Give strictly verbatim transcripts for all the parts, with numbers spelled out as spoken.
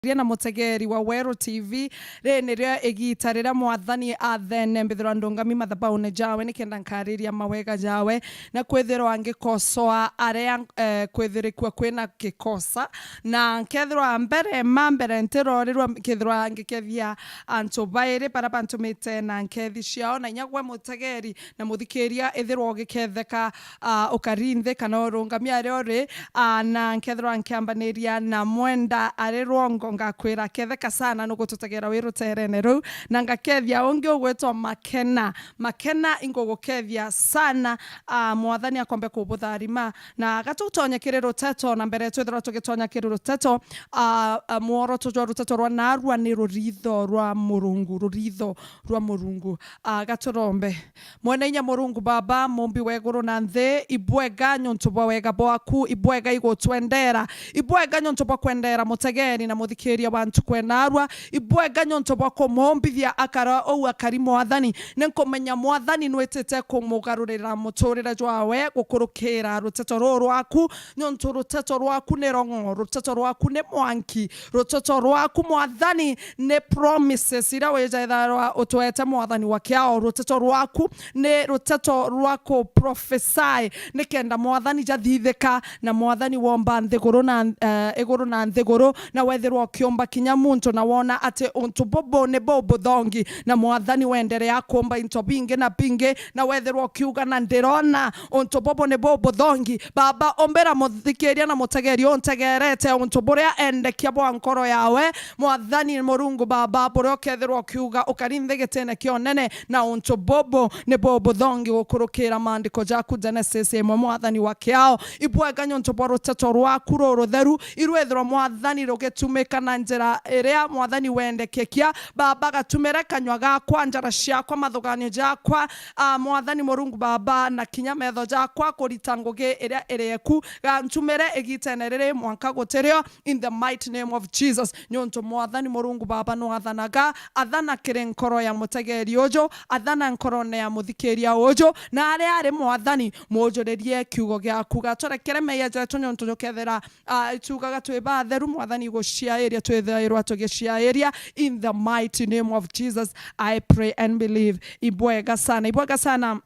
Ria na mutegeri wa Weru T V, riri nirio igita riria Mwathani athene mbithirwa ndungami mathabaune jawe, nikenda nkariria mawega jawe, na kwithirwa ngikosoa aria, eh, kwithirikua kwina gikosa, na nkethirwa mbere ma mbere ntirorirwa, nkethirwa ngikethia antu bairi baria bantumite na nkethi ciao, na inya gwe mutegeri na muthikiria, ithirwa ugiketheka, ah, ukari nthi kana urungami aria uri, ah, na nkethirwa nkiambaniria na Mwenda ari Rwongo, ngakwira, ketheka sana nugututegera wi ruterene ruu, na ngakethia ungi ugwitwa Makena. Makena, ingugukethia sana, ah, Mwathani akombe kubutharima. Na gatutonye kiri ruteto, na mbere twithirwa tugitonya kiri ruteto, ah, ah, mworoto jwa ruteto rwa narua ni ruritho rwa Murungu, ruritho rwa Murungu. Ah, gaturombe. Mwene inya Murungu Baba, mumbi wa iguru na nthi, ibwega niuntu bwa wega bwaku, ibwega igutwendera, ibwega niuntu bwa kwendera mutegeri na muthikiria wa ntuku enarua, ibwega niuntu bwa kumumbithia akara ou akari Mwathani. Ni nkumenya Mwathani nwitite kumugarurira muturire jwawe gukurukira ruteto ruu rwaku, niuntu ruteto rwaku ni rong'o, ruteto rwaku ni mwanki, ruteto rwaku Mwathani ni promises iria wijaitharwa utwete Mwathani wa kiao. Ruteto rwaku ni ruteto rwa ku prophesy nikenda Mwathani jathithika, na Mwathani womba nthiguru na, eh, iguru na nthiguru, na wethirwa ukiumba kinya muntu na wona ati untu bubu ni bubuthongi, na Mwathani wenderea kuumba into bingi na bingi, na wethirwa ukiuga, na ndirona untu bubu ni bubuthongi. Baba, umbira muthikiria na mutegeri untegerete untu buria endekia bwa nkoro yawe, Mwathani Murungu Baba, buria ukethirwa ukiuga ukari nthi gitine kia unene, na untu bubu ni bubuthongi gukurukira maandiko jaku Genesis imwe, Mwathani wa kiao. Ibwega niuntu bwa ruteto rwaku rurutheru, irwithirwa Mwathani rugitumika na njira iria Mwathani wendekekia. Baba, gatumire kanywa gakwa, njara ciakwa, mathuganio jakwa, ah, Mwathani Murungu Baba, na kinya metho jakwa kurita ngugi iria iri eku. Gantumire igitene riri mwanka gutirio, in the mighty name of Jesus. Niuntu Mwathani Murungu Baba nwathanaga, athana kiri nkoro ya mutegeri uju, athana nkorone ya muthikiria uju, na aria ari Mwathani, mujuririe kiugo giaku. Gaturekere meeyia jetu niuntu jukethira, ah, tugaga twi batheru, Mwathani, guciairia twithairwa tugiciairia. In the mighty name of Jesus, I pray and believe. Ibwega sana, ibwega sana.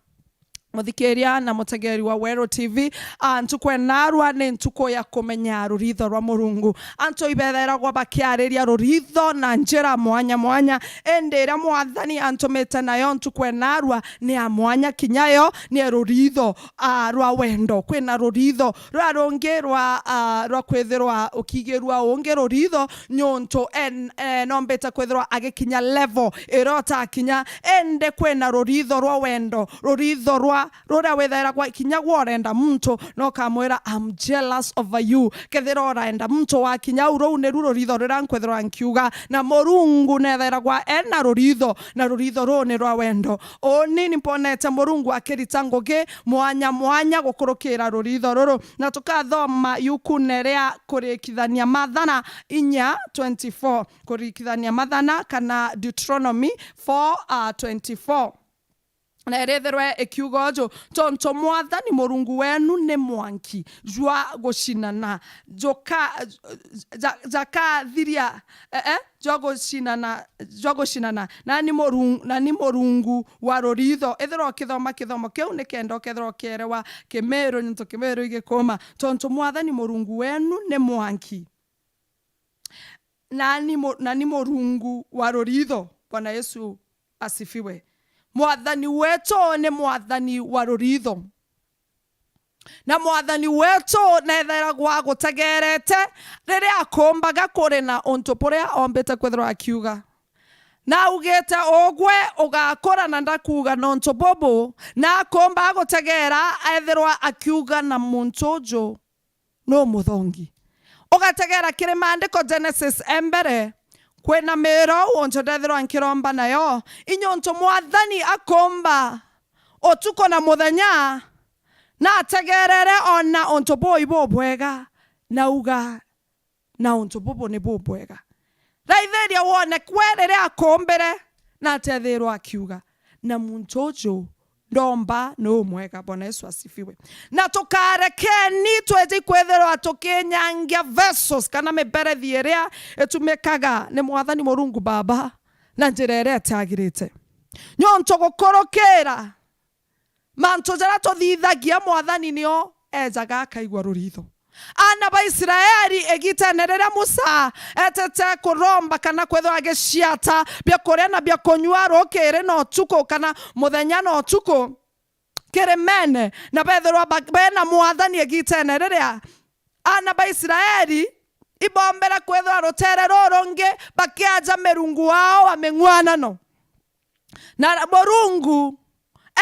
Muthikiria na mutegeri wa Weru T V, ah, ntuku enarua ni ntuku ya kumenya ruritho rwa Murungu. Antu ibethairagwa bakiariria ruritho na njira mwanya mwanya, indi iria Mwathani antumite nayo ntuku enarua ni ya mwanya, kinya yo ni ya ruritho, ah, rwa wendo. Kwina ruritho ruria rungi rwa, ah, rwa kwithirwa ukigirua ungi ruritho, niuntu en-, eh, nombite kwithirwa agikinya level iria utakinya, indi kwina ruritho rwa wendo, ruritho rwa ruria withairagwa kinya gwe urenda muntu, no ukamwira, "I'm jealous over you." Kethira urenda muntu wakinya au, ruu niru ruritho ruria nkwithirwa nkiuga. Na Murungu nethairagwa ena ruritho, na ruritho ruu ni rwa wendo. Uni ni mbonete Murungu akirita ngugi mwanya mwanya gukurukira ruritho ruru. Na tukathoma yukune ria Kurikithania Mathana inya twenty-four. Kurikithania Mathana kana Deuteronomy four, uh, twenty-four. Na irithirwe ikiuga uju, "Tontu Mwathani Murungu wenu ni mwanki jwa gucinana, juka-, ja-, jakathiria, eh, eh, jwa gucinana, jwa gucinana, na ni Murungu, na ni Murungu wa ruritho." Ithirwa ukithoma kithomo kiu, nikenda ukethirwa ukierewa Kimiru, niuntu Kimiru igikuma. "Tontu Mwathani Murungu wenu ni mwanki." Na ni mu-, na ni Murungu wa ruritho. Bwana Yesu asifiwe. Mwathani wetu ni Mwathani wa ruritho. Na Mwathani wetu nethairagwa agutegerete riria akumbaga kuri na untu buria ombite kwithirwa akiuga. Na augite, "Ugwe ugakura na ndakuuga nontu bubu," na akumba agutegera ethirwa akiuga na muntu uju nu muthongi. Ugategera kiri maandiko Genesis e mbere, kwina miiro uu untu ndethirwa nkiromba nayo, inyuntu Mwathani akumba utuku na muthenya, na ategerere ona untu buu bubwega, na auga, "Na untu bubu ni bubwega." Raithiria wone kwe riria akumbire, na atethirwa akiuga, "Na muntu uju ndomba ni umwega. Bwana Yesu asifiwe. Na tukarekeni twiji kwithirwa tukinyangia vessels kana miberethi iria itumikaga ni Mwathani Murungu Baba na njira iria itiagirite. Niuntu gukurukira mantu jaria tuthithagia, Mwathani nio ejaga akaigua ruritho. Aana ba Israeli, igitene riria Musa etete kuromba kana kwithirwa agiciata bia kuria na bia kunyua rukiri na utuku, kana muthenya na utuku kirimene, na bethirwa ba-, bena Mwathani igitene riria, aana ba Israeli ibombere kwithirwa rutere rurungi bakiaja mirungu wao wa ming'uanano. Na Murungu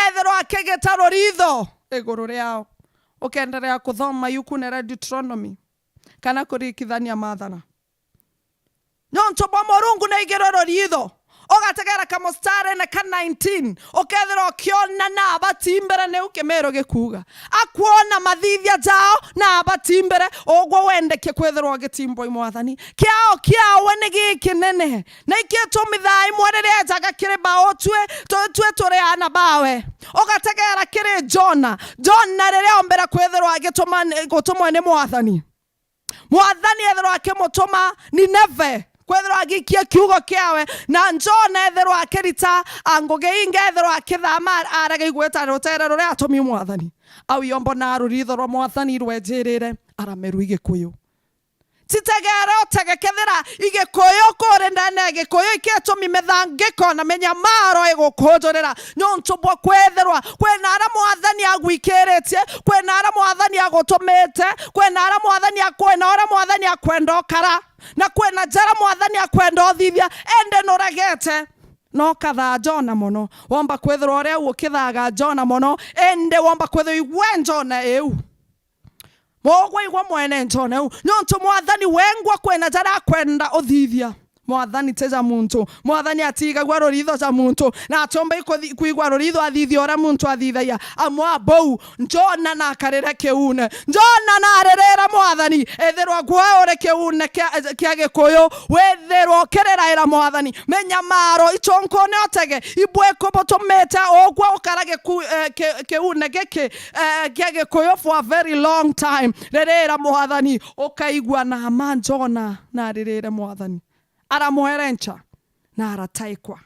ethirwa akigita ruritho iguru riao. Ukenderea kuthoma yukune ria Deuteronomy kana kurikithania Maathana. Niuntu bwa Murungu ni aigirwe ruritho, ugategera kamustarine ka nineteen, ukethirwa ukiona na abatimbire, niu Kimiru gikuuga. Akwona mathithia jao na abatimbire, ugwe wendekie kwithirwa ugitimbwa i Mwathani. Kiao kiawe ni gikinene. Na iki itumi thaa imwe riria ejaga kiri bao, twi, tu-, twi turi aana bawe. Ugategera kiri Jona. Jona riria ombere kwithirwa agituma-, gutumwa ni Mwathani. Mwathani ethirwa akimutuma Nineve, kwithirwa agikia kiugo kiawe, na Jona ethirwa akirita, a, ngugi ingi, ethirwa akithama, arega igwita rutere ruria atumi Mwathani. Au yombo na ruritho rwa Mwathani rwejirire, arameru i Gikuyu. Titegere utege kethira i Gikuyu kuri ndene ya Gikuyu ikitumi mithangiko na minyamaro igukujurira, niuntu bwa kwithirwa kwina aria Mwathani agwikiritie, kwina aria Mwathani agutumite, kwina aria Mwathani akwina, uria Mwathani akwenda ukara, na kwina jaria Mwathani akwenda uthithia, indi nuregete. No ukathaa Jona mono. Womba kwithirwa uria u ukithaga Jona mono, indi womba kwithirwa igwe Jona iu. Mugwe igwe mwene Jona iu. Niuntu Mwathani wengwa kwina jaria akwenda uthithia. Mwathani ti ja muntu. Mwathani atigagua ruritho ja muntu. Na atiumba ikuthi-, kwigua ruritho athithia uria muntu athithagia. Amwe abou, Jona nakarire kiune. Jona naririre Mwathani. Ethirwa gwe uri kiune kia, kia Gikuyu, withirwa ukiriraira Mwathani. Minyamaro ichunkune utege, ibwe kubutumite ugwe ukara giku-, eh, ki-, kiune giki, eh, kia Gikuyu for a very long time. Ririra Mwathani, ukaigua na ma Jona naririre Mwathani. Aramwerenca na arataikwa.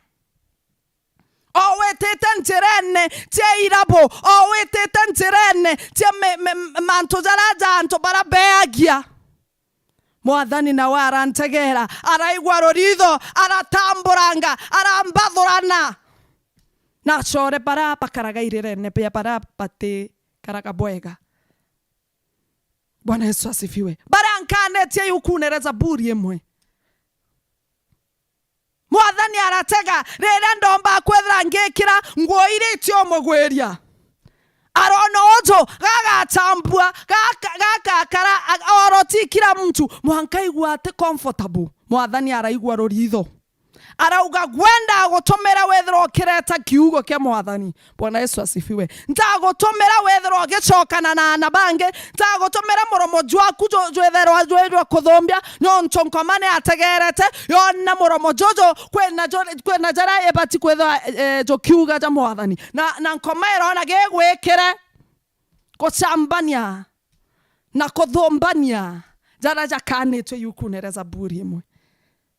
O witite njirene cia irabu, o witite njirene cia me-, me-, mantu jaria ja antu baria beagia. Mwathani nawe arantegera, araigua ruritho, aratamburanga, arambathurana. Na acore baria bakaraga irirene bia baria batikaraga bwega. Bwana Yesu asifiwe. Baria nkanetie yukune ria Zaburi imwe. Mwathani aratega, riria ndomba kwithira ngikira nguo iria itiumugwiria. Arona uju, gagatambua, gaka-, gakakara, a-, oro ti kila mtu, mwanka aigua ati comfortable. Mwathani araigua ruritho. Arauga, gwe ndagutumira withirwa ukireta kiugo kia Mwathani. Bwana Yesu asifiwe. Ntagutumira withirwa ugicokana na aana bangi. Ntagutumira muromo jwaku ju-, jwithirwa jwi jwa kuthumbia, niuntu nkoma ni ategerete yona muromo juju kwina ju-, kwina jaria ibati kwithirwa, eh, jukiuga ja Mwathani. Na, na nkoma irona gigwikire gucambania na kuthumbania jaria jakanitwe yukune ria Zaburi imwe.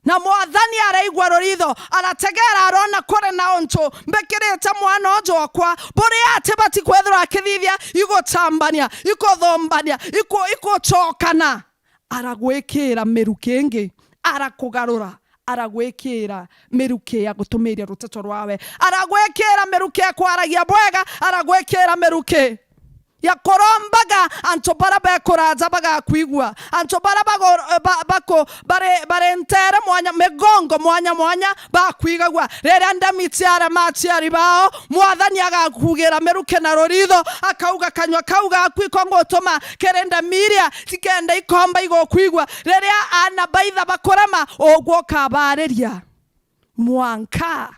Na Mwathani araigua ruritho, arategera, arona kuri na untu mbikirite mwana uju wakwa, buria atibati kwithirwa akithithia igucambania, ikuthumbania, iku-, ikucokana. Aragwikira miruki ingi, arakugarura, aragwikira miruki ya gutumiria ruteto rwawe, aragwikira miruki ya kwaragia bwega, aragwikira miruki ya kurombaga antu baria bekuraja bagakwigua, antu baria bago-, ba-, bako-, bari, bari ntere mwanya, migongo mwanya mwanya bakwigagua. Riria ndemi ciarema aciari bao, Mwathani agakugira miruki na ruritho, akauga, kanyua kau gaku iko ngutuma kiri ndemi iria cikenda ikomba igukwigua. Riria aana ba ithe bakurema, ugwe ukabariria mwanka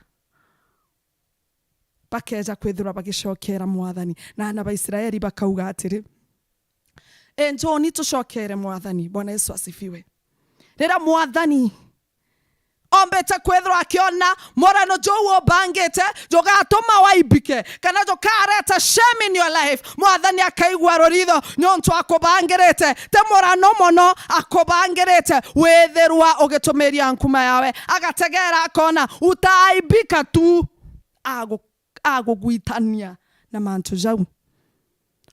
bakeja kwithirwa bagicokera Mwathani. Na aana ba Israeli bakauga atiri, "Enjoni tucokere Mwathani." Bwana Yesu asifiwe. Riria Mwathani ombite kwithirwa akiona murano juu ubangite jugatuma waibike, kana jukareta shame in your life. Mwathani akaigua ruritho niuntu akubangirite, ti murano mono akubangirite withirwa ugitumiria nkuma yawe. Agategera akona utaaibika tu, agu-, agugwitania na mantu jau.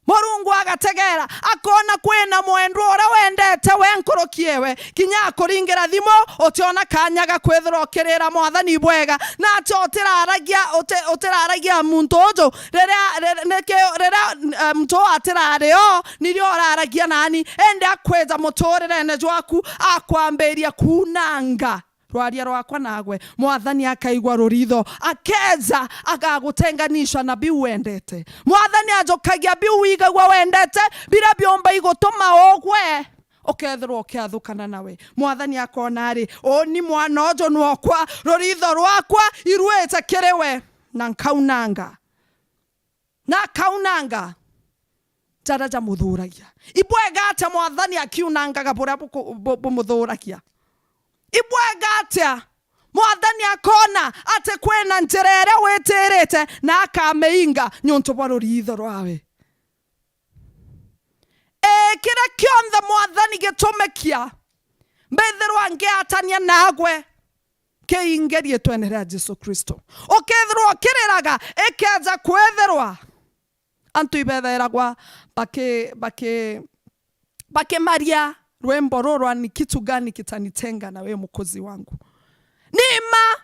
Murungu agategera, akona kwina mwendwa uria wendete we nkuruki ewe, kinya akuringira thimu, utiona kanya ga kwithirwa ukirira Mwathani bwega. Na ati utiraragia, uti-, utiraragia muntu uju, riria, riria, niki, riria, eh, muntu uu atirari o, nirio uraragia nani, indi akwija muturirene jwaku, akwambiria kuunanga rwaria rwakwa nagwe. Mwathani akaigua ruritho, akeja agagutenganisha na biu wendete. Mwathani ajukagia biu wigagua wendete, biria biumba igutuma ugwe, ukethirwa ukiathukana nawe. Mwathani akona ari, uni mwana uju nwokwa, ruritho rwakwa iruite kiri we, na nkaunanga. Na akaunanga jaria jamuthuragia. Ibwega atia Mwathani akiunangaga buria buku-, bu-, bumuthuragia? Ibwega atia Mwathani akona ati kwina njira iria witirite na akamiinga niuntu bwa ruritho rwawe? Ii, kiria kionthe Mwathani gitumikia, mbithirwa ngiatania nagwe. Kiinge riitwene ria Jesu Kristo. Ukethirwa ukiriraga, ikeja kwithirwa antu ibethairagwa baki-, baki-, bakimaria rwimbo ruru rwa "Ni kitu gani kitanitenga na we Mwokozi wangu?" Ni mma,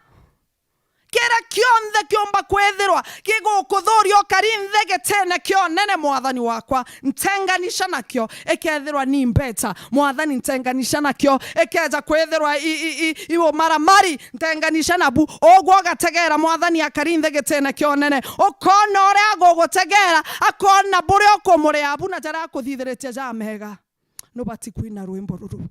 kiria kionthe kiumba kwithirwa gigukuthuria ukari nthi gitine kia unene, Mwathani wakwa, ntenganisha nakio, ikethirwa ni mbeca, Mwathani, ntenganisha nakio, ikeja kwithirwa i, i, i, i umaramari, ntenganisha nabu. Ugwe ugategera Mwathani akari nthi gitine kia unene, ukona uria agugutegera, akona buria ukumuria abu na jaria akuthithiritie ja mega. Nubati kwina rwimbo ruru.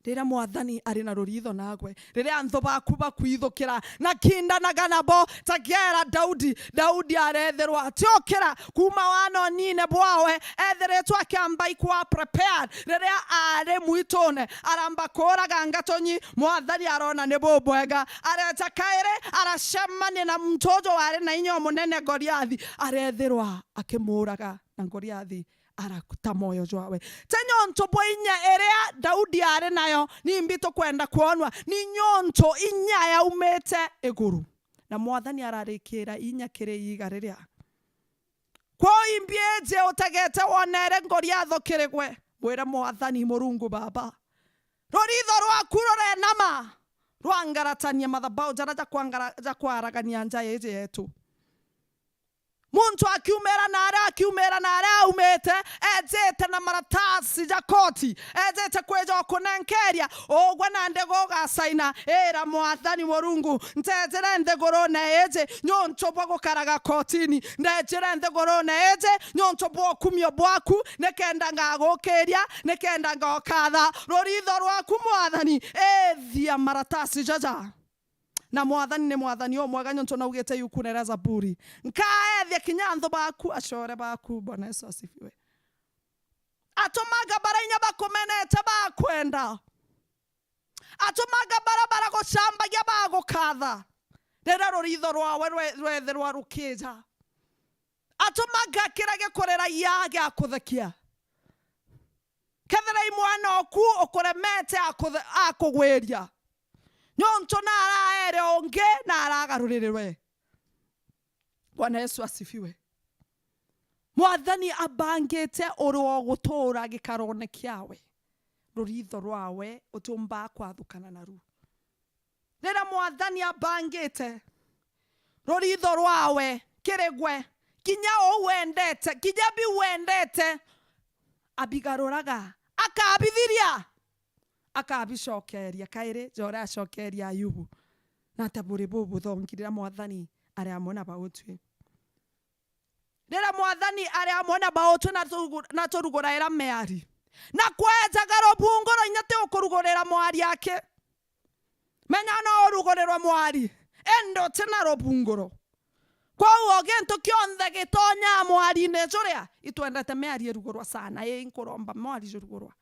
Riria Mwathani ari na ruritho nagwe, riria anthu baku bakwithukira na kindanaga nabo, tegera Daudi. Daudi arethirwa atiukira kuuma wana unine bwawe, ethiritwe akiamba ikwa prepared. Riria ari mwitune, aramba kuuraga ngatonyi, Mwathani arona ni bubwega. Areeta kairi, aracemania na muntu uju wari na inya umunene Goliathi, arethirwa akimuuraga na Goliathi arata mwoyo jwawe. Ti nyontu bwa inya iria Daudi ari nayo, nimbi tukwenda kwonwa, ni nyontu inya yaumite iguru. Na Mwathani ararikira inya kiri iiga riria. Kwou imbi iji utegete wonere Goliatho kiri gwe, mwire Mwathani Murungu Baba, ruritho rwaku rurenama, rwangaratania mathabau jaria jakwangara-, jakwaragania nja iji yetu. Muntu akiumira naria, akiumira naria aumite, ejite na maratasi ja koti, ejite kwija ukunenkeria, ugwe nandi gugacaina. Ira Mwathani Murungu, ntejire nthigurune iji niuntu bwa gukaraga kotini, ndejire nthigurune iji niuntu bwa ukumio bwaku, nikenda ngagukiria, nikenda ngokatha. Ruritho rwaku Mwathani, ethia maratasi jaja. Na Mwathani ni Mwathani umwega, niuntu naugite yukune ria Zaburi, "Nkaethia kinya anthu baku, acore baku." Bwana Yesu asifiwe. Atumaga baria inya bakumenete bakwenda. Atumaga baria baragucambagia bagukatha. Riria ruritho rwawe rwe-, rwethirwa rukija. Atumaga kiria gikuriragia giakuthekia. Kethira i mwana oku ukuremete akuthe-, akugwiria, niuntu naraere ungi na aragarurirwe. Bwana Yesu asifiwe. Mwathani abangite uri o gutura gikarone kiawe, ruritho rwawe utiumba kwathukana naru. Riria Mwathani abangite ruritho rwawe kiri gwe, kinya uu wendete, kinya biu wendete, abigaruraga, akabithiria, akabicokeria kairi, ja uria acokeria Ayubu. Na ta buri bubuthongi riria Mwathani ari amwe na bautwi. Riria Mwathani ari amwe na bautwi na turugu-, na turuguraira miari. Na kwejaga rubunguro inya ti ukurugurira mwari aki. Menya no urugurirwe mwari, indi uti na rubunguro. Kwou o gintu kionthe gitonyaa mwarine juria, itwendete miari irugurwa sana, ii, nkuromba mwari jurugurwa.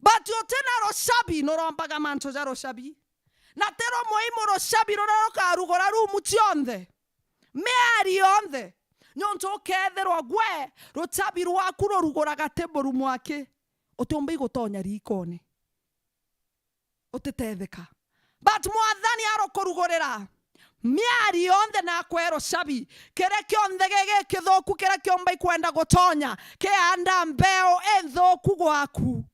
But uti na rucabi, nurombaga mantu ja rucabi. Na ti rumwe imu rucabi ruria rukarugura rumu cionthe, miari yonthe, niuntu ukethirwa gwe rucabi rwaku ruruguraga ti burumu aki, utiumba igutonya riikone. Utitetheka. But Mwathani arukurugurira miari yonthe na akwe rucabi, kiria kionthe gigi kithuku kiria kiumba ikwenda gutonya kianda mbeu inthuku gwaku,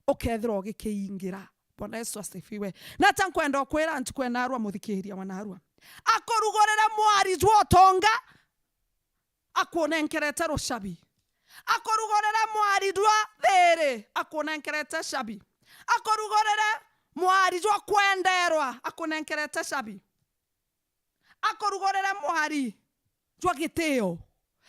ukethirwa ugikiingira. Bwana Yesu asifiwe. Na ta nkwenda ukwira ntuku ena arua, muthikiria wa narua, akurugurire mwari jwa utonga, akunenkerete rucabi. Akurugurire mwari jwa thiiri, akunenkerete cabi. Akurugurire mwari jwa kwenderwa, akunenkerete cabi. Akurugurire mwari jwa gitio.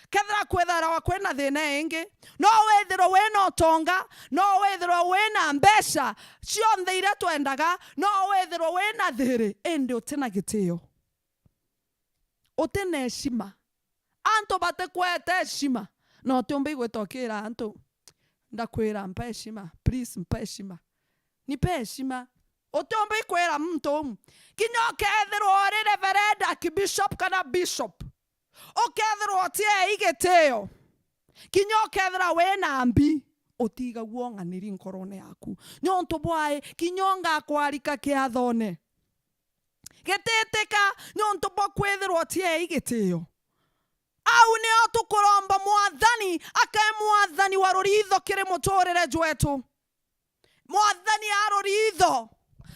Kethira kwithirwa kwina thina ingi, no withirwe wina utonga, no withirwe wina mbeca cionthe iria twendaga, no withirwe wina thiiri, indi uti na gitio. Uti na heshima. Antu batikwete heshima. Na utiumba igwita ukiira antu, "Ndakwira, mpa heshima. Please, mpa heshima. Nipe heshima." Utiumba ikwira muntu umu. Kinya ukethirwa uri reverend, archbishop kana bishop, ukethirwa utiei gitio, kinya ukethirwa wina mbi, utigagua ung'aniri nkorone yaku. Niuntu bwai, kinya ungakwarika kiathone gititika niuntu bwa kwithirwa utiei gitio. Au nio tukuromba Mwathani akae mwathani wa ruritho kiri muturire jwetu. Mwathani a ruritho,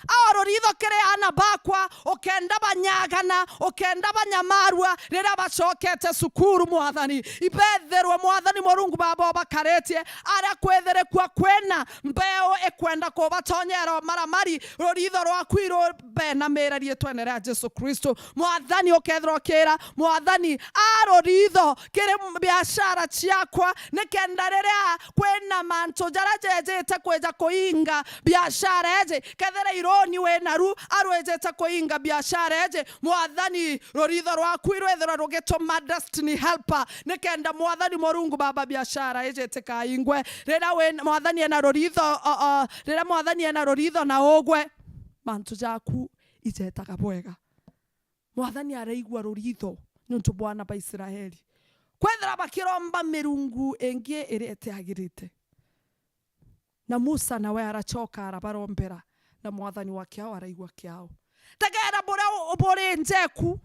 a ruritho kiri aana bakwa, ukenda banyagana, ukenda banyamarua riria bacokete cukuru, Mwathani. Ibethirwe, Mwathani Murungu Baba, ubakaritie aria kwithirikua kwina mbeu ikwenda kubatonyera maramari, ruritho rwaku irubenamire riitwene ria Jesu Kristo. Mwathani, ukethirwa ukira, Mwathani, a ruritho kiri biashara ciakwa, nikenda riria kwina mantu jaria jejite kwija kuinga biashara iji, kethira ironi wina ru arwijite kuinga biashara iji, Mwathani, ruritho rwaku irwithirwe rugituma destiny helper, nikenda Mwathani Murungu Baba biashara iji itikaingwe. Riria wi-, Mwathani ena ruritho, o, o, riria Mwathani ena ruritho na ugwe, mantu jaku ijetaga bwega. Mwathani araigua ruritho niuntu bwa aana ba Israeli kwithira bakiromba mirungu ingi iria itiagirite. Na Musa nawe aracoka arabarombera, na Mwathani wa kiao araigua kiao. Tegera buria u-, buri njeku,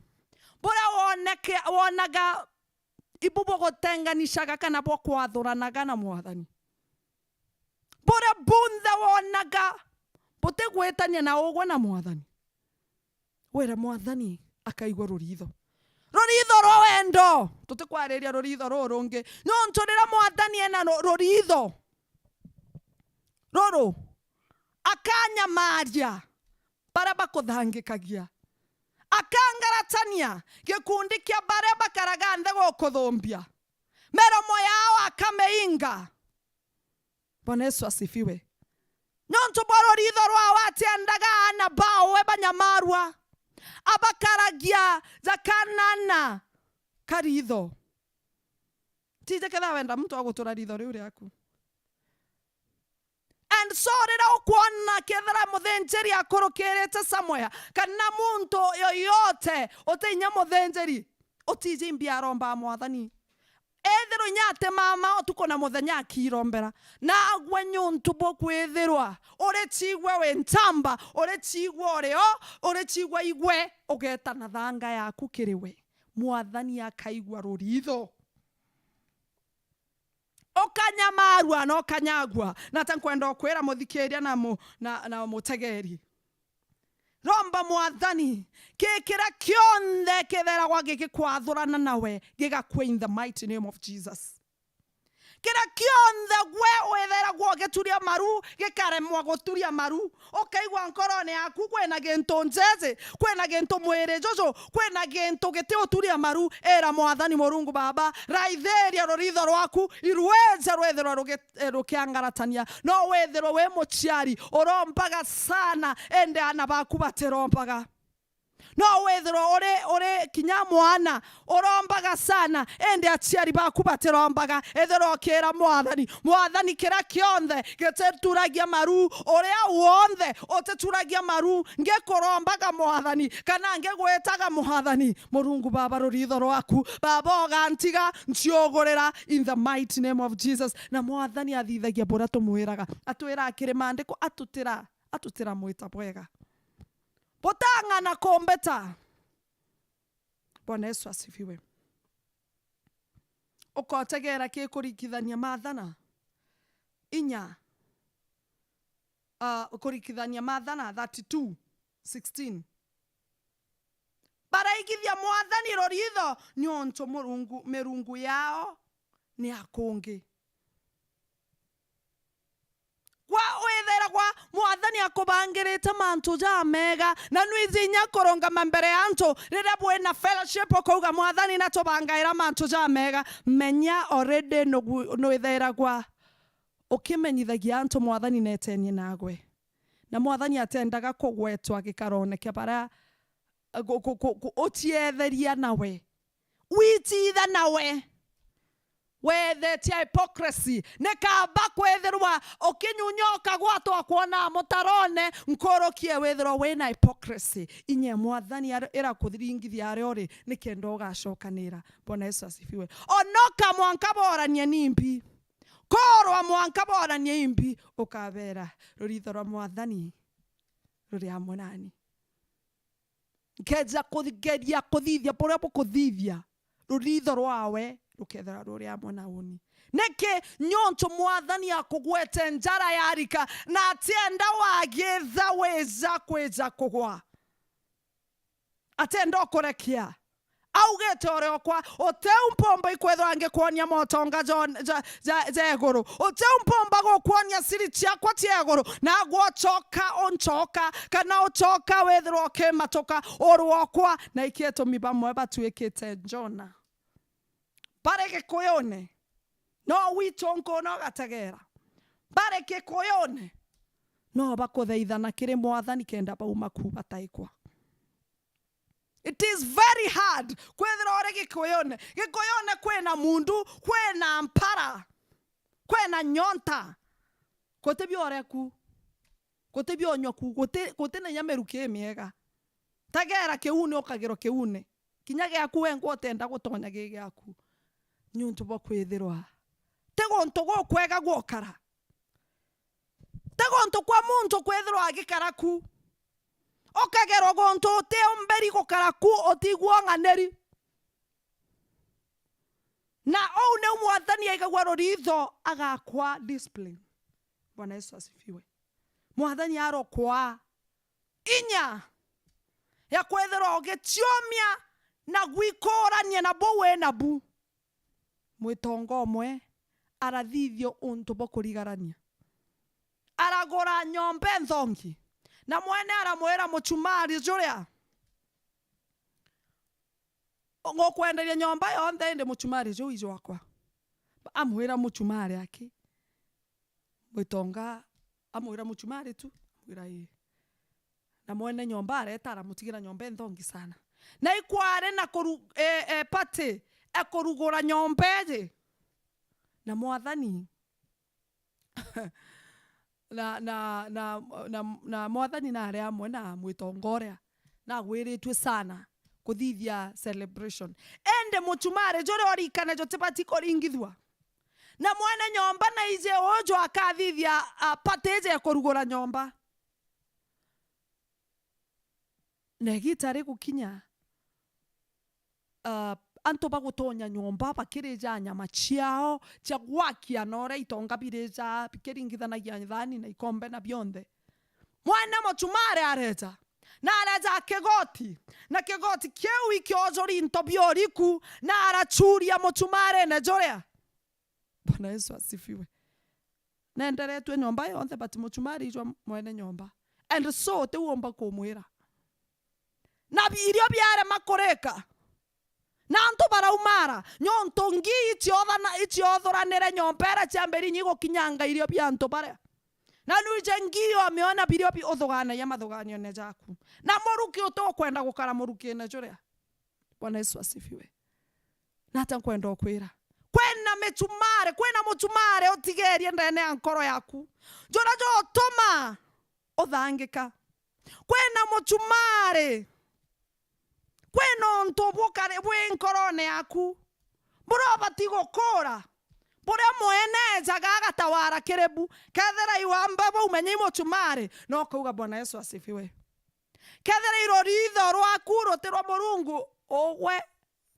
buria woneke-, wonaga ibu bugutenganishaga kana bukwathuranaga na Mwathani. Buria bunthe wonaga butigwitania na ugwe na Mwathani. Wire Mwathani akaigua ruritho. Ruritho rwa wendo. Tutikwariria ruritho ruru rungi. Niuntu riria Mwathani ena ru-, ruritho ruru, akanyamaria baria bakuthangikagia. Akangaratania gikundi kia baria bakaraga nthi gukuthumbia. Miromo yao akamiinga. Bwana Yesu asifiwe. Niuntu bwa ruritho rwao atiendaga aana bawe banyamarua. Abakaragia ja kanana karitho. Tije ketha wenda muntu agutura ritho riu riaku. And so riria ukwona kethira muthinjiri akurukirite somewhere, kana muntu yoyote uti inya muthinjiri, utiji imbi aromba Mwathani. Ethirwa inya ati mama utuku na muthenya akirombera, nagwe niuntu bwa kwithirwa uri cigwe wi ntamba, uri cigwe uri o, uri cigwe igwe, ugeta na thanga yaku kiri we. Mwathani akaigua ruritho. Ukanyamarua na ukanyagua. Na ta nkwenda ukwira muthikiria na mu-, na, na mutegeri. Romba Mwathani, ki kiria kionthe kitheragwa gigikwathurana nawe, gigakua in the mighty name of Jesus. Kiria kionthe gwe witheragwa ugituria maru, gikaremwa guturia maru, ukaigua nkorone yaku kwina gintu njeje, kwina gintu mwiri juju, kwina gintu giti uturia maru, ira Mwathani Murungu Baba, raithiria ruritho rwaku, irwije rwithirwe rugi-, eh, rukiangaratania. No withirwe wi muciari urombaga sana, indi aana baku batirombaga. No withirwe uri, uri kinya mwana, urombaga sana, indi aciari baku batirombaga. Ithirwa ukiira Mwathani, "Mwathani, kiria kionthe gitituragia maru, uria wonthe utituragia maru, ngikurombaga Mwathani, kana ngigwitaga Mwathani, Murungu Baba, ruritho rwaku, Baba, ugantiga nciugurira in the mighty name of Jesus." Na Mwathani athithagia buria tumwiraga, atwiraga kiri maandiko, atutira, atutira mwita bwega. Butang'ana kumbita. Bwana Yesu asifiwe. Ukotegera ki kurikithania Maathana inya, ah, kurikithania Maathana thirty-two sixteen. Baraigithia Mwathani ruritho niuntu murungu, mirungu yao ni ya kungi. Kwa withiragwa Mwathani akubangirite mantu jamega, na nwiji inya kurungama mbere ya antu riria bwina fellowship ukauga, "Mwathani natubangaira mantu jamega," menya already nugu-, nwithiragwa ukimenyithagia antu Mwathani netenie nagwe. Na Mwathani atendaga kugwetwa gikarone kia baria, ku-, ku-, ku-, ku-, utietheria nawe. Wititha nawe. Wethetia hypocrisy. Ni kaba kwithirwa ukinyunya ukagwatwa kwona mutarone, nkurukie withirwa wina hypocrisy. Inya Mwathani ar-, irakuthiringithia aria uri, nikenda ugacokanira. Bwana Yesu asifiwe. Onoka mwanka boranie nimbi. Korwa mwanka boranie imbi, ukabera, "Ruritho rwa Mwathani ruri amwe nani." Nkeja kugeria kuthithia buria bukuthithia, ruritho rwawe rukethira ruri amwe na uni. Niki? Niuntu Mwathani akugwete njara yarika, na atienda wagitha wija kwija kugwa. Atienda ukurekia. Augite uriokwa, "Utiu mpumba ikwithirwa ngikwonia motonga jo-, ja, ja, ja iguru. Utiu mpumba gukwonia siri ciakwa cia iguru, nagwe ucoka uncoka, kana ucoka withirwa ukimatuka uriokwa." Na iki itumi bamwe batuikite Jona. Bari Gikuyune, no witu nkuna ugategera. Bari Gikuyune, no bakuthaithana kiri Mwathani kenda bauma ku bataikwa. It is very hard kwithirwa uri Gikuyune. Gikuyune kwina mundu, kwina mpara, kwina nyonta. Guti bio uria ku, guti bio unywa ku, guti, guti na inya miruki imiega. Tegera kiuni ukagirwa kiuni. Kinya giaku wengwa utenda gutonya gi giaku. Niuntu bwa kwithirwa ti guntu gukwega gwokara. Ti guntu kwa muntu kwithirwa agikara ku. Ukagerwa guntu utiumbiri gukara ku, utigua ung'aniri. Na uu niu Mwathani aigagua ruritho, agakwa discipline. Bwana Yesu asifiwe. Mwathani arokwa inya ya kwithirwa ugiciumia na gwikuurania na buu wi nabu. Mwitonga umwe arathithio untu bwa kurigarania. Aragura nyomba inthongi, na mwene aramwira, "Muchumari juria ngukwenderia nyomba yonthe, indi muchumari juu i jwakwa." Amwira muchumari aki, mwitonga amwira, "Muchumari tu?" Amwira, "Ii." Na mwene nyomba areta, aramutigira nyomba inthongi sana. Na ikwari na kuru-, e, e, party e kurugura nyomba iji. Na Mwathani na, na, na, na, na Mwathani nari amwe na mwitonga uria nagwiritue sana kuthithia celebration. Indi muchumari juria urikane jutibati kuringithua. Na mwene nyomba naiji uju akathithia, a, party iji ya kurugura nyomba. Na igita rigukinya, ah, antu bagutonya nyomba bakirija nyama ciao cia gwakia, na uria itonga birija bikiringithanagia thani na ikombe na bionthe. Mwene muchumari areja, na areja kigoti, na kigoti kiu ikiojuri into bia uriku, na arachuria muchumarine juria. Bwana Yesu asifiwe. Nenderetue nyomba yonthe, but muchumari ijwa mwene nyomba. And so, tiu umba kumwira. Na bi-, irio biarema kurika. Na antu baraumara, niuntu ngii iciothana-, iciothuranire nyomba iria ciambiri inya igukinyanga irio bia antu baria. Na nuje ngio ameona birio bi-, uthuganagia mathuganione jaku. Na muruki utukwenda gukara murukine juria. Bwana Yesu asifiwe. Na ata nkwenda ukwira, kwina michumari, kwina muchumari utigerie ndene ya nkoro yaku, juria jutuma uthangika. Kwina muchumari, kwina untu bukari bwi nkorone yaku, buria ubati gukura, buria mwene ejaga agatawara kiri bu. Kethira iwamba bau, menya i muchumari, no ukauga, "Bwana Yesu asifiwe." Kethira i ruritho rwaku ruti rwa Murungu, ugwe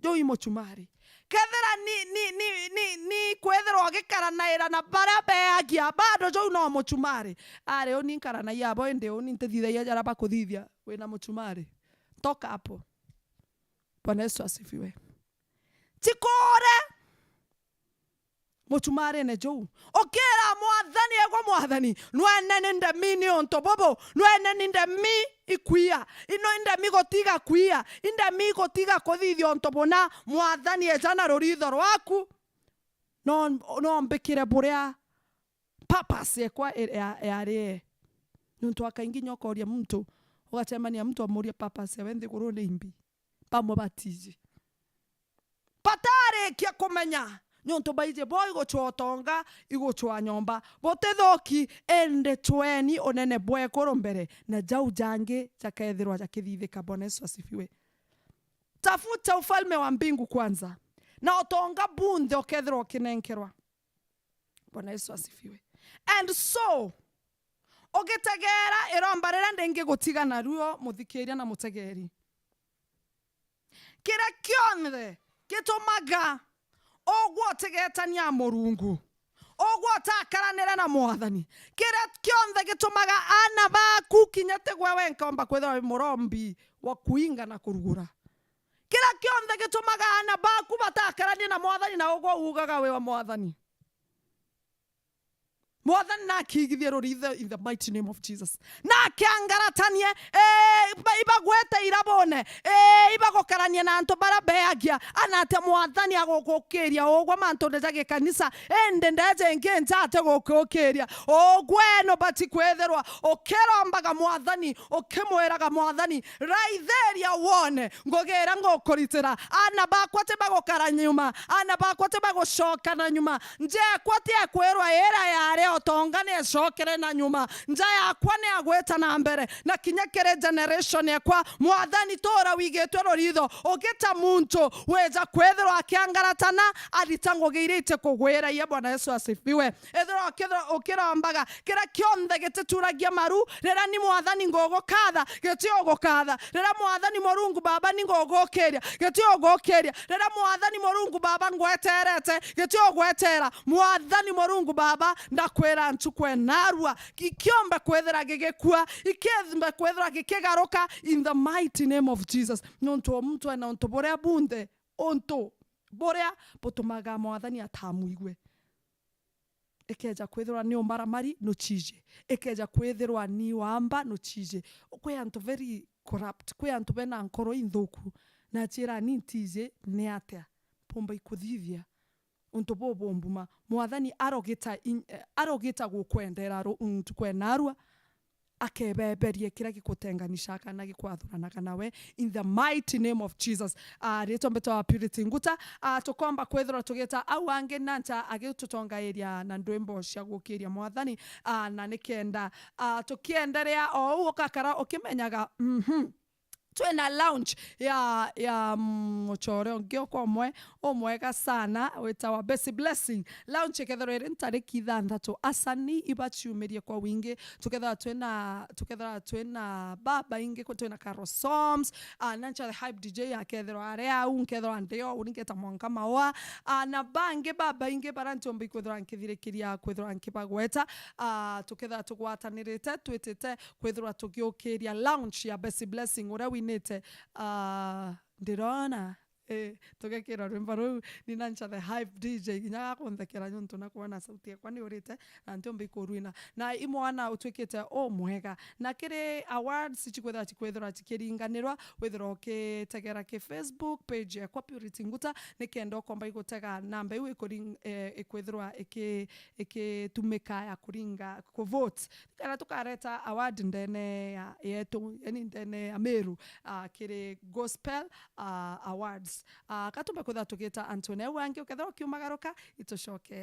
juu i muchumari. Kethira ni, ni, ni, ni, ni kwithirwa ugikaranaira na baria beagia, bado juu no muchumari. Ari uni nkaranagia abo, indi uni ntithithagia jaria bakuthithia wina muchumari. Toka hapo. Bwana Yesu asifiwe. Chikore muchumarine juu. Ukira Mwathani, egwa Mwathani, nwene ni ndemi ni untu bubu, nwene ni ndemi ikwia, ino indemi gutiga kwia, indemi gutiga kuthithia untu buna. Mwathani, eja na ruritho rwaku, no, no mbikire buria purpose ekwa e-, ya-, yari ee. Nontu akaingi nyokoria muntu, ugacemania muntu amuria purpose yawe nthigurune imbi. Bamwe batiji. Batarikia kumenya, niuntu baiji bo igucwa utonga, igucwa nyomba. Butithuki, indi cweni unene bwa ikuru mbere, na jau jangi jakethirwa jakithithika. Bwana Yesu asifiwe. Tafuta ufalme wa mbingu kwanza, na utonga bunthe ukethirwa ukinenkerwa. Bwana Yesu asifiwe. And so, ugitegera iromba riria ndingigutiga naruo, muthikiria na mutegeri. Kiria kionthe gitumaga ugwe utigetania Murungu, ugwe utakaranire na Mwathani, kiria kionthe gitumaga aana baku, kinya tigwe wenka umba kwithirwa wi murombi wa kuinga na kurugura, kiria kionthe gitumaga aana baku batakaranie na Mwathani na ugwe uugaga wi wa Mwathani, Mwathani nakiigithie ruritho in the mighty name of Jesus. Nakiangaratanie, eh, iba-, ibagwete irabone, eh, ibagukaranie na antu baria beagia. Anatia Mwathani agugukiria ugwe mantune ja gikanisa, indi ndeje ingi njate gugukiria. Ugwe no bati kwithirwa ukirombaga Mwathani, ukimwiraga Mwathani, raithiria wone ngugi iria ngukuritira. Aana bakwa ti bagukara nyuma, aana bakwa ti bagucoka na nyuma. Nja yakwa ti ekwirwa iria yari utonga ni icokere na nyuma. Nja yakwa ni agwita na mbere, na kinya kiri generation ekwa. Mwathani, tura wigitwe ruritho, ugita muntu wija kwithirwa akiangaratana, arita ngugi iria itikugwiragia. Bwana Yesu asifiwe. Ethirwa ukithirwa ukirombaga, kiria kionthe gitituragia maru, riria ni Mwathani ngugukatha, gitiugukatha. Riria Mwathani Murungu Baba ni ngugukiria, gitiugukiria. Riria Mwathani Murungu Baba ngweterete, gitiugwetera. Mwathani Murungu Baba, ndakwira ntuku enarua, ikiombe kwithira gigikua, ikiombe kwithira gikigaruka in the mighty name of Jesus. Nontu o muntu ena untu buria bunthe, untu buria butumaga Mwathani atamwigue. Ikeja kwithirwa ni umaramari, nucije. Ikeja kwithirwa ni wamba, nucije. Kwi antu very corrupt, kwi antu bena nkoro inthuku, na achira ni ntije ni atia mpumba ikuthithia untu bubu mbuma. Mwathani arogita in-, eh, arogita gukwendera ru-, ntuku enarua, akebeberie kiria gikutenganisha kana gikwathuranaga nawe, in the mighty name of Jesus. Ah, ritwa mbetwa Purity Nguta. Ah, tukomba kwithirwa tugita au angi na nja agitutongairia na ndwimbo cia gukiria Mwathani. Ah, na nikenda, ah, tukienderea o uu ukakara ukimenyaga, mhm, twina launch ya, ya mucore ungi okwa umwe umwega sana witawa Bessie Blessing. Launch ikethirwa iri ntariki ithanthatu. Asani ibaciumirie kwa wingi. Tukethirwa twina, tukethirwa twina babaingi, twina Carol Soms, ah, na ncha the Hype D J akethirwa ari au, nkethirwa ndi o, uni ngeta Mwanka Maua, ah, na bangi babaingi bara ntiumba ikwithirwa nkithirikiria kwithirwa nkibagweta. Ah, tukethirwa tugwatanirite, twitite kwithirwa tugiukiria launch ya Bessie Blessing uria winite, ah, Ndirona Eh, tugekira rwimbo ruu, ni na ncha the hype D J, kinya gakunthekera niuntu na kwona sauti yakwa ni urite, na ntiumba ikurwina. Na i mwana utwikite u mwega. Na kiri awards, cikwithirwa cikwithirwa cikiringanirwa, withirwa ukitegera ki Facebook page yakwa Purity Nguta, nikenda ukomba igutega namba iu ikuring-, eh, ikwithirwa iki-, ikitumika ya kuringa, ku vote. Kana tukareta award ndene ya, yetu, yani ndene ya Meru, ah, kiri Gospel, ah, Awards. Ah, katumbe kwithirwa tugita antu neu angi, ukethirwa ukiumagaruka, itucoke.